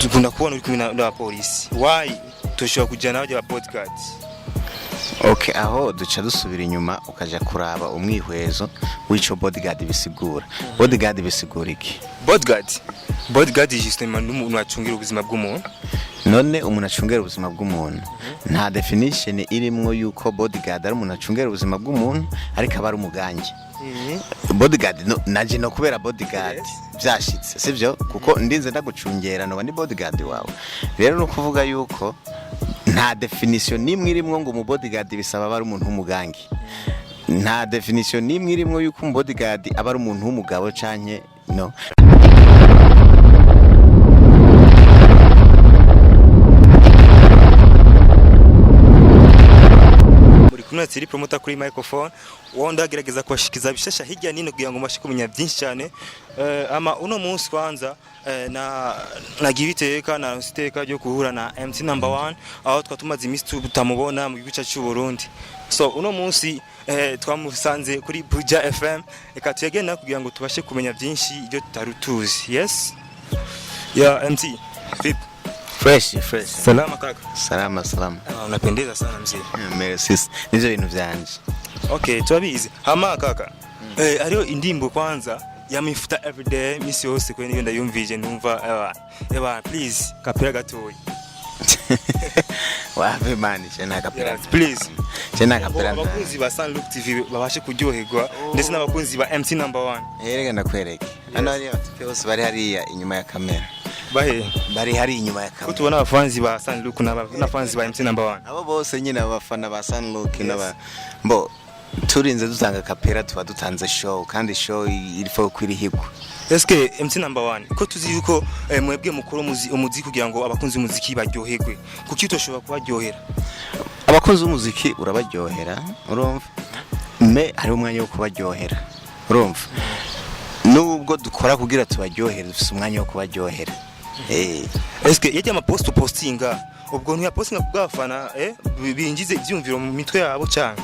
Dukunda kubona uri kumwe n'abapolisi. Why tushobora kujyana n'abajya ba bodyguard? Okay, aho duca dusubira inyuma ukaja kuraba umwihwezo w'ico bodyguard bisigura. Bodyguard bisigura iki? Bodyguard justement n'umuntu acungira ubuzima bw'umuntu. None umuntu acungera ubuzima bw'umuntu, nta definition irimwo yuko bodyguard ari umuntu acungera ubuzima bw'umuntu, ariko aba ari umugangi. Bodyguard no, naje no kubera bodyguard vyashitse, sivyo? Kuko ndinze ndagucungera noba ndi bodyguard wawe. Rero no kuvuga yuko nta definition nimwe irimwo ngo umu bodyguard bisaba aba ari umuntu w'umugangi, nta definition nimwe irimwo yuko umu bodyguard aba ari umuntu w'umugabo canke no. Muri kumwe na Thierry Promoter kuri microphone, wowe ndagerageza kubashikiza bishasha hirya nino kugira ngo mbashe kumenya byinshi cyane. Ama uno munsi kwanza na nagiye iteka na iteka ryo guhura na MC Number 1, aho twatumaze iminsi tutamubona mu gihugu cyacu cy'u Burundi. So uno munsi twamusanze kuri Buja FM. Reka tuyagenda kugira ngo tubashe kumenya byinshi ibyo tutari tuzi. Yes, ya MC, vipi? Fresh, fresh. Salama kaka? Salama, salama. Ah, unapendeza sana mzee. Merci, nivyo bintu vyanje. Okay, turabizi. Hama kaka, hariho indirimbo kwanza yamifuta everyday, misi yose kwe niyo ndayumvije numva eba eba. Please, kapera gatoyi. Wapi man, je nakapera. Yes, please. Je nakapera. Abakunzi ba Sunlook TV babashe kuryoherwa, ndetse n'abakunzi ba MC Number 1. Erega ndakwereke hano hariya abatipe bose bari hariya inyuma ya kamera. Bahe? Bari hari inyuma ya Ko kamera. tubona abafanzi ba Sunlook n'abafanzi ba MC Number 1. Abo bose nyine, abafana ba Sunlook n'aba mbo, turinze dutanga kapera tuba dutanze show, kandi show irifo kwirihigwa. Eske MC Number 1, ko tuzi yuko mwebwe mukora umuziki kugira ngo abakunzi b'umuziki baryoherwe, kuki utoshobora kubaryohera? Abakunzi b'umuziki urabaryohera, urumva, me hari umwanya wo kubaryohera. Urumva, nubwo dukora kugira tubaryohere, dufise umwanya wo kubaryohera. Eske yajya amapost upostinga, ubwo ntuyapostinga kubw'abafana binjize ivyumviro mu mitwe yabo cyane?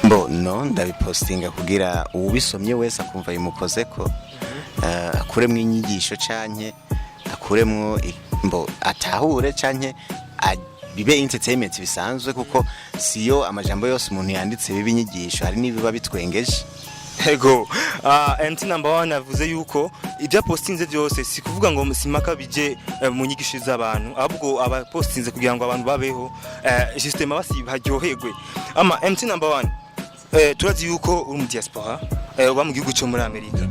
Mbo no ndabipostinga kugira uwubisomye wese akumva bimukoze ko akuremwo inyigisho canke akuremwo mbo atahure canke bibe entertainment bisanzwe, kuko siyo amajambo yose umuntu yanditse biba inyigisho, hari n'ibiba bitwengeje. Ego, MC Number 1 avuze yuko ibyo postinze byose si kuvuga ngo simaka bije mu nyigisho z'abantu, ahubwo aba postinze kugira ngo abantu babeho justement basi baryoherwe. Ama MC Number 1, turazi yuko uri mu diaspora, uba mu gihugu cyo muri Amerika.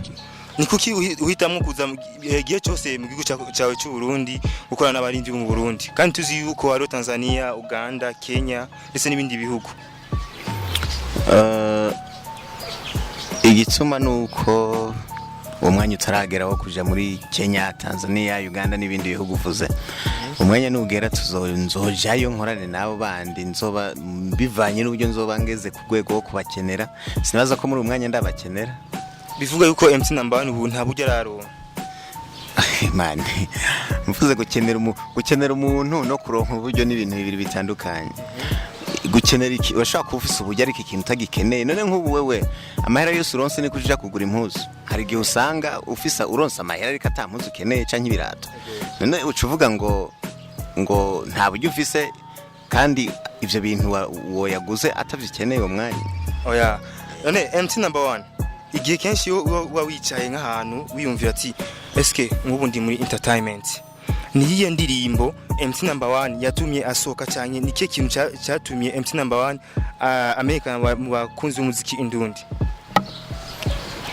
Ni kuki uhitamwo kuza mu gihe cyose mu gihugu cyawe cy'u Burundi gukorana n'abarinzi bo mu Burundi, kandi tuzi yuko hariho Tanzania, Uganda, Kenya ndetse n'ibindi bihugu? Igituma nuko uwo mwanya utaragera wo kuja muri Kenya, Tanzania, Uganda n'ibindi bihugu uvuze. Umwanya nugera nzojayo nkorane nabo bandi, nzoba bivanye n'uburyo nzoba ngeze ku rwego wo kubakenera. Sinibaza ko muri uwo mwanya ndabakenera. Bivuga yuko MC Number 1 ubu nta buryo araronka? Man, mvuze gukenera gukenera umuntu no kuronka uburyo n'ibintu bibiri bitandukanye. Gukenera iki, urashobora kuba ufise uburyo ariko ikintu utagikeneye. None nk'ubu wewe amahera yose uronse niko uja kugura impuzu? Hari igihe usanga ufise, uronse amahera ariko ata mpuzu ukeneye canke ibirato. None uca uvuga ngo nta buryo ufise, kandi ivyo bintu woyaguze atavyikeneye uwo mwanya? Oya. None MC Number 1, igihe kenshi iyo uba wicaye nk'ahantu wiyumvira ati eske nk'ubu ndi muri entertainment, ni iyihe ndirimbo MC Number 1 yatumye asohoka cyane? Ni kihe kintu cyatumye MC Number 1 amenyekana mu bakunzi b'umuziki indundi?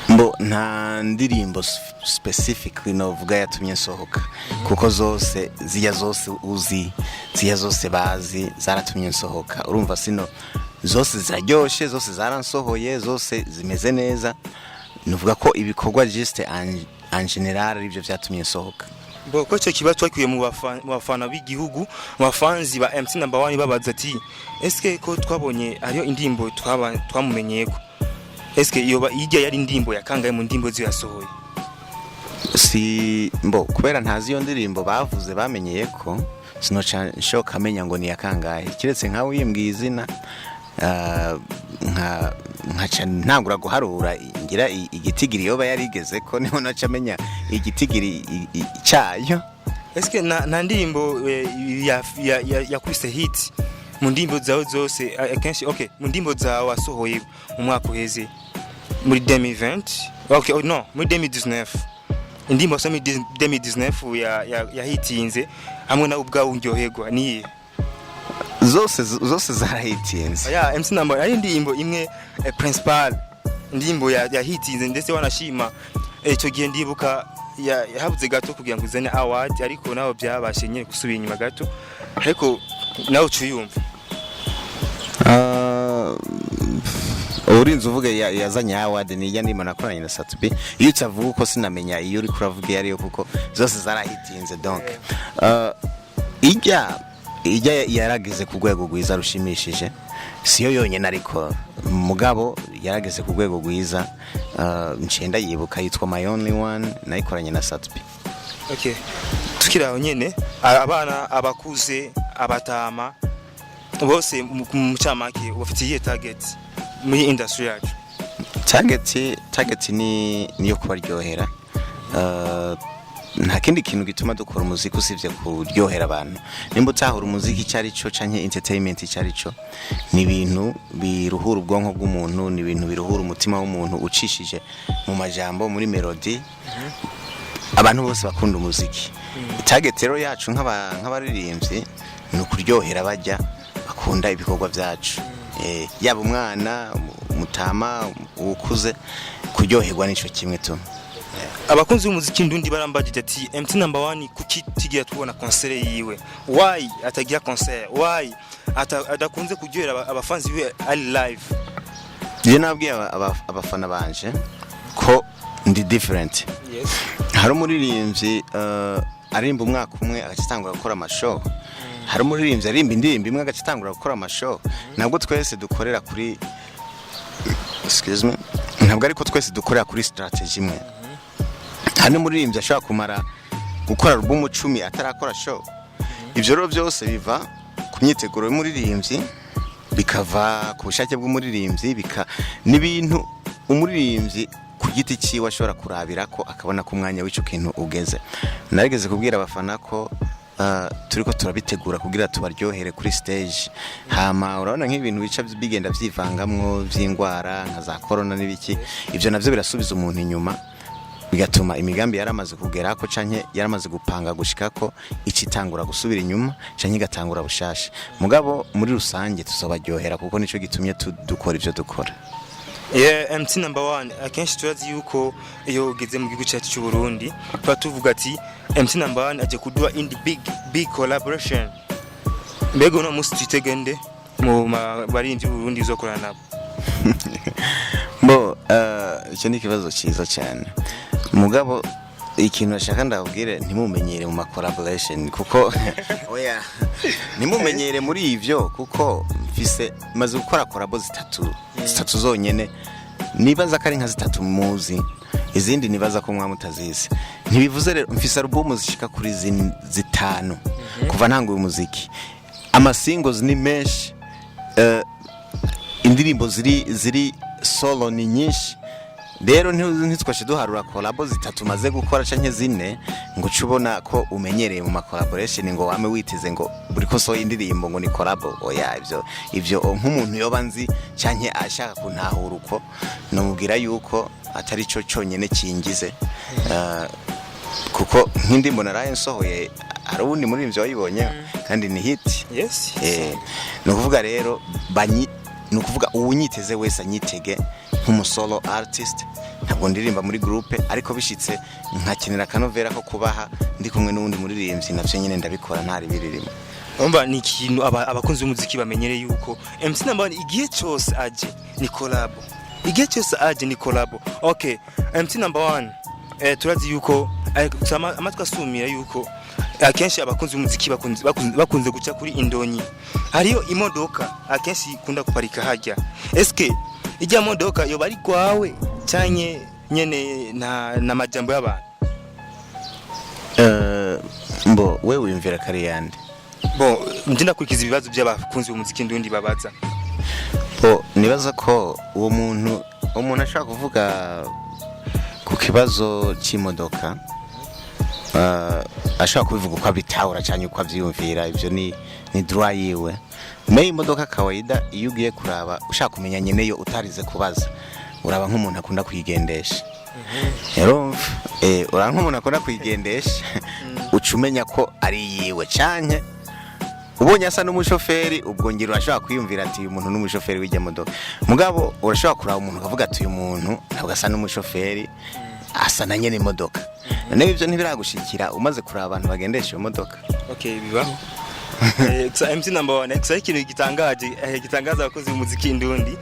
Mbo nta ndirimbo specifically novuga yatumye nsohoka, kuko zose ziya zose uzi, ziya zose bazi, zaratumye nsohoka. Urumva, sino zose ziraryoshe, zose zaransohoye, zose zimeze neza. Nuvuga ko ibikorwa juste en general arivyo vyatumye nsohoka. Bo ko icyo kibazo twakuye mu bafana b'igihugu, mu bafanzi ba MC Number 1, babaza ati eske ko twabonye hariyo indirimbo twamumenyeko, eske iyo ijya yari indirimbo yakangaye mu ndirimbo ziyo yasohoye? Si mbo kubera ntazi iyo ndirimbo bavuze bamenyeye ko, sinoca nshoka amenya ngo ni yakangahe, kiretse nkawe uyimbwiye izina, nka nkaca ntangura guharura ngira igitigiri yoba yarigeze ko, niho naca amenya igitigiri cyayo. Eske na ndirimbo yakubise hit mu ndirimbo zawe zose, akenshi, okay, mu ndirimbo zawe wasohoye mu mwaka uheze muri 2020, okay, oh, no, muri 2019, indirimbo wasohoye muri 2019 yahitinze hamwe nawe ubwawe uryoherwa niye? Zose zose zarahitinze. Ya MC Number, ari indirimbo imwe principal, indirimbo yahitinze ndetse wanashima. Icyo gihe ndibuka yahabuze gato kugira ngo uzane award, ariko nawe byabashe nyine gusubira inyuma gato, ariko nawe ucuyumva. Ah, urinze uvuga yazanye award ni ijya ndimo nakoranye na Sat-B. Iyo utavuga uko sinamenya iyo uri kuravuga iyo ariyo, kuko zose zarahitinze. Donc ijya yarageze ku rwego rwiza rushimishije, siyo yonyine ariko mugabo yarageze ku rwego rwiza. Nciye ndayibuka, yitwa My Only One, nayikoranye na Sat-B. Okay, tukiri aho nyene, abana, abakuze, abatama bose, mu camake bafite iyihe target muri industry yacu? Target ni niyo kubaryohera. Nta kindi kintu gituma dukora umuziki usibye kuryohera abantu. Nimba utahura umuziki icyo ari cyo canke entertainment icyo ari cyo, ni ibintu biruhura ubwonko bw'umuntu, ni ibintu biruhura umutima w'umuntu ucishije mu majambo, muri melody. Abantu bose bakunda umuziki. Target rero yacu nk'abaririmbyi ni ukuryohera bajya bakunda ibikorwa byacu. Yaba umwana, umutama, ukuze, kuryoherwa nico kimwe tu. Abakunzi b'umuziki ndundi barambagije ati: "MT Number 1 kuki tigira tubona concert yiwe? Why atagira concert? Why adakunze kuryohera abafanzi biwe ari live?" Je nabwiye abafana banje ko ndi different. Hari umuririmbyi aririmba umwaka umwe agaca atangura gukora amashow, hari umuririmbyi aririmba indirimbo imwe agaca atangura gukora amashow. Ntabwo twese dukorera kuri, excuse me, ntabwo ariko twese dukorera kuri strategy imwe. Hari n'umuririmbyi ashobora kumara gukora album 10 atarakora show. Ibyo rero byose biva ku myiteguro y'umuririmbyi, bikava ku bushake bw'umuririmbyi, bika n'ibintu umuririmbyi ku giti cyiwe ashobora kurabira ko akabona ko umwanya w'icyo kintu ugeze. Narigeze kubwira abafana ko turiko turabitegura kugira tubaryohere kuri stage. Hama urabona nk'ibintu bica bigenda byivangamwo by'indwara nka za corona n'ibiki, ibyo navyo birasubiza umuntu inyuma, bigatuma imigambi yaramaze kugera ko canke yaramaze gupanga gushika ko icitangura gusubira inyuma canke igatangura bushasha. Mugabo muri rusange tuzobaryohera, kuko nico gitumye dukora ivyo dukora. Yeah, MT Number 1, akenshi turazi yuko iyo ugeze mu gihugu cyacu cy'u Burundi tuba tuvuga ati MC Number 1 aje kuduha indi big big collaboration. Mbega uno munsi twitege nde mu baririmbyi b'u Burundi uzokorana nabo? Bo, icyo ni ikibazo cyiza cyane. Mugabo ikintu nashaka ndababwire, ntimumenyere mu ma collaboration, kuko oya, ntimumenyere muri ivyo, kuko mfise maze gukora collabo zitatu, zitatu zonyene. Nibaza ko ari nka zitatu muzi, izindi nibaza ko mwa mutazizi. Ntibivuze rero, mfise album zishika kuri zitanu kuva ntanguye umuziki. Ama singles ni menshi, indirimbo ziri solo ni nyinshi. Rero ntitwashe duharura collabo zitatu maze gukora canke zine ngo uce ubona ko umenyereye mu ma collaboration, ngo wame witeze ngo buri ko sohoye indirimbo ngo ni collabo. Oya, ivyo nk'umuntu yoba nzi canke ashaka kuntahura uko, nomubwira yuko atari cyo cyonyene kingize. Kuko nk'indirimbo naraye nsohoye, hari uwundi muririmbyi wayibonye kandi ni hit. Ni ukuvuga rero banyi, ni ukuvuga uwunyiteze wese anyitege nk'umusolo artist. Ntabwo ndirimba muri groupe, ariko bishitse nkakenera akanovera ko kubaha ndi kumwe n'uwundi muririmbyi, navyo nyine ndabikora, ntari biririmo. Umva, ni ikintu abakunzi b'umuziki bamenyereye yuko MC Number 1 igihe cyose aje ni collabo, igihe cyose aje ni collabo. Okay, MC Number 1, turazi yuko amatwi asumira yuko akenshi abakunzi b'umuziki bakunze guca kuri Indonyi, hariyo imodoka akenshi ikunda kuparika hajya. Eske ijya modoka yoba ari kwawe canke nyene na majambo y'abantu? Mbo we wiyumvira kari yande? Bon, nje ndakurikiza ibibazo by'abakunzi b'umuziki ndundi babaza. Bo, nibaza ko uwo muntu ashobora kuvuga ku kibazo cy'imodoka. Ashobora kubivuga uko abitahura canke uko avyiyumvira, ivyo ni droit yiwe. Mais imodoka kawaida, iyo ugiye kuraba ushaka kumenya nyeneyo utarize kubaza, uraba nk'umuntu akunda kuyigendesha. Urumva, uraba nk'umuntu akunda kuyigendesha, uca umenya ko ari yiwe, canke ubonye asa n'umushoferi, ubwo ngira urashobora kwiyumvira ati: "Uyu muntu n'umushoferi w'ijya modoka." Mugabo urashobora kuraba umuntu ukavuga ati: "Uyu muntu ntabwo asa n'umushoferi, asa na nyene imodoka." None ibyo ntibiragushikira umaze kuraba abantu bagendesha iyo modoka? Okay, bibaho. Gusa MC Number One, gusa ikintu gitangaje, gitangaza abakozi b'umuziki indundi,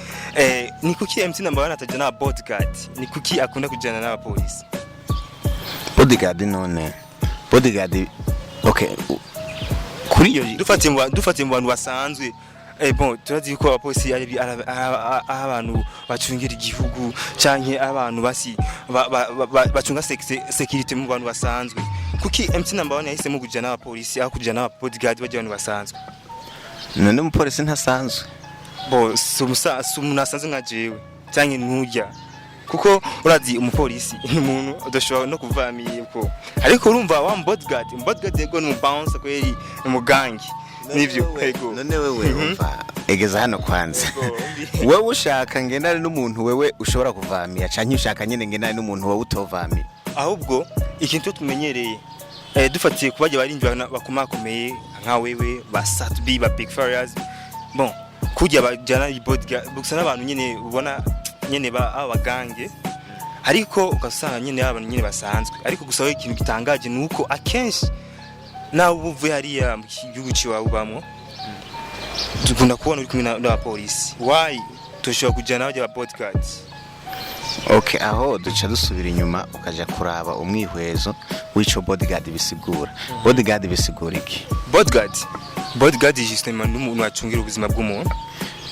ni kuki MC Number One atajana na bodyguard? Ni kuki akunda kujana n'abapolisi? Bodyguard, none bodyguard, okay, kuri iyo Dufatiye mu bantu basanzwe, bon, turazi yuko abapolisi ari abantu bacungira igihugu canke abantu basi bacunga sécurité mu bantu basanzwe. Kuki MC Number One yahisemo kujana n'abapolisi aho kujana n'aba bodyguard bajya abantu basanzwe? None umupolisi ntasanzwe? Bo si umuntu asanzwe nka jewe canke nturya, kuko urazi umupolisi ni umuntu udashobora no kuvamiye uko, ariko urumva wa bodyguard, bodyguard yego ni umubouncer kweli, ni umugangi, nivyo, yego. None wewe, umva, egeza hano kwanza. Wewe ushaka ngendane n'umuntu wewe ushobora kuvamira, canke ushaka nyene ngendane n'umuntu wowe utovamira? Ahubwo ikintu tumenyereye, dufatiye kuba barinzi bakomakomeye nka wewe, ba Sat-B, ba Big Farious, bon, kujya bajyana bodyguard gusa n'abantu nyene ubona nyene ba abagange, ariko ugasanga nyene abantu nyene basanzwe. Ariko gusa we, ikintu gitangaje ni uko akenshi nawe uba uvuye hariya mu gihugu ciwawe ubamwo, dukunda kubona uri kumwe n'abapolisi. Why tushobora kujyana bajya ba bodyguard? Okay, aho duca dusubira inyuma ukaja kuraba umwihwezo w'ico bodyguard bisigura. Bodyguard bisigura iki? Bodyguard justement n'umuntu acungira ubuzima bw'umuntu.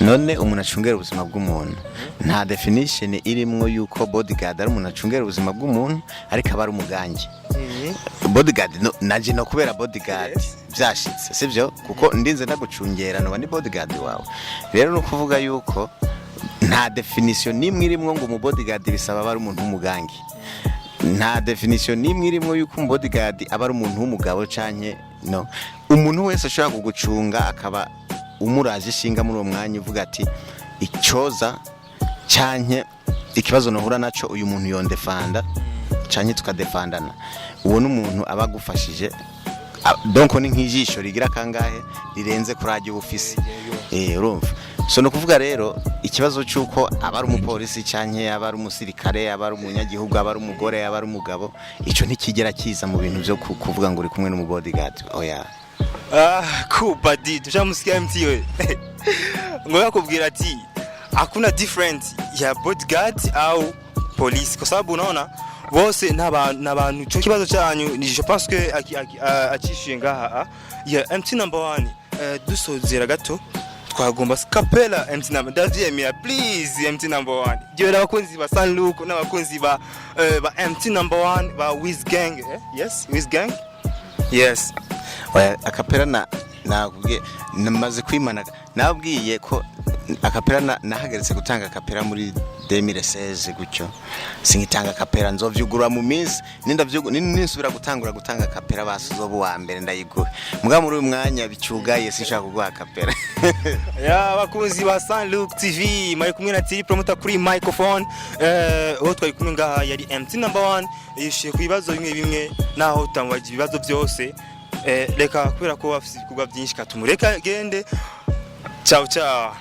None umuntu acungera ubuzima bw'umuntu, nta definition irimwo yuko bodyguard ari umuntu acungera ubuzima bw'umuntu, ariko aba ari umugangi. Bodyguard, no, naje no kubera bodyguard vyashitse, sivyo? Kuko ndinze ndagucungera noba ni bodyguard wawe. Rero no kuvuga yuko nta definition nimwe irimwo ngo umu bodyguard bisaba aba ari umuntu w'umugangi, nta definition nimwe irimwo yuko umu bodyguard aba ari umuntu w'umugabo canke no umuntu wese ashobora kugucunga, akaba umuraje ishinga muri uwo mwanya, uvuga ati: "Icoza canke ikibazo nohura naco, uyu muntu yondefanda canke tukadefandana." Uwo n'umuntu aba agufashije. Donc ni nk'ijisho rigira kangahe rirenze kuri ajya uba ufise. Urumva, so no kuvuga rero ikibazo cy'uko aba ari umupolisi canke aba ari umusirikare, aba ari umunyagihugu, aba ari umugore, aba ari umugabo, ico ntikigera kiza mu bintu byo kuvuga ngo uri kumwe n'umu bodyguard, oya. Ah, kubadi tushamusikia MT we ngo yakubwira ati hakuna different ya bodyguard au polisi, kwa sababu unaona bose n'abantu. Ico kibazo cyanyu ni je pense que acishuye ngaha ya MT Number One. Dusozera gato, twagomba capella. MT Number, ndavyemera, please. MT Number One, jewe n'abakunzi ba Sanluc n'abakunzi ba MT Number One, ba Wiz Gang, eh? Yes, Wiz Gang, yes. Oya, a cappella na nakubwiye namaze kwimana, nabwiye ko a cappella nahagaritse gutanga a cappella muri 2016 gutyo, sinkitanga a cappella. Nzovyugurura mu minsi ninsubira gutangura gutanga a cappella, basi uzoba uwa mbere ndayiguhe. Mugabo muri uyu mwanya bicugaye, sinshaka kuguha a cappella. Ya, bakunzi ba San Luke TV, mwari kumwe na Tiri Promoter kuri microphone. Uwo twari kumwe ngaha yari MT Number One, yishuye ku bibazo bimwe bimwe naho utamubajije ibibazo byose. Reka kubera ko afite ibikorwa byinshi, katumureka gende. Ciao ciao.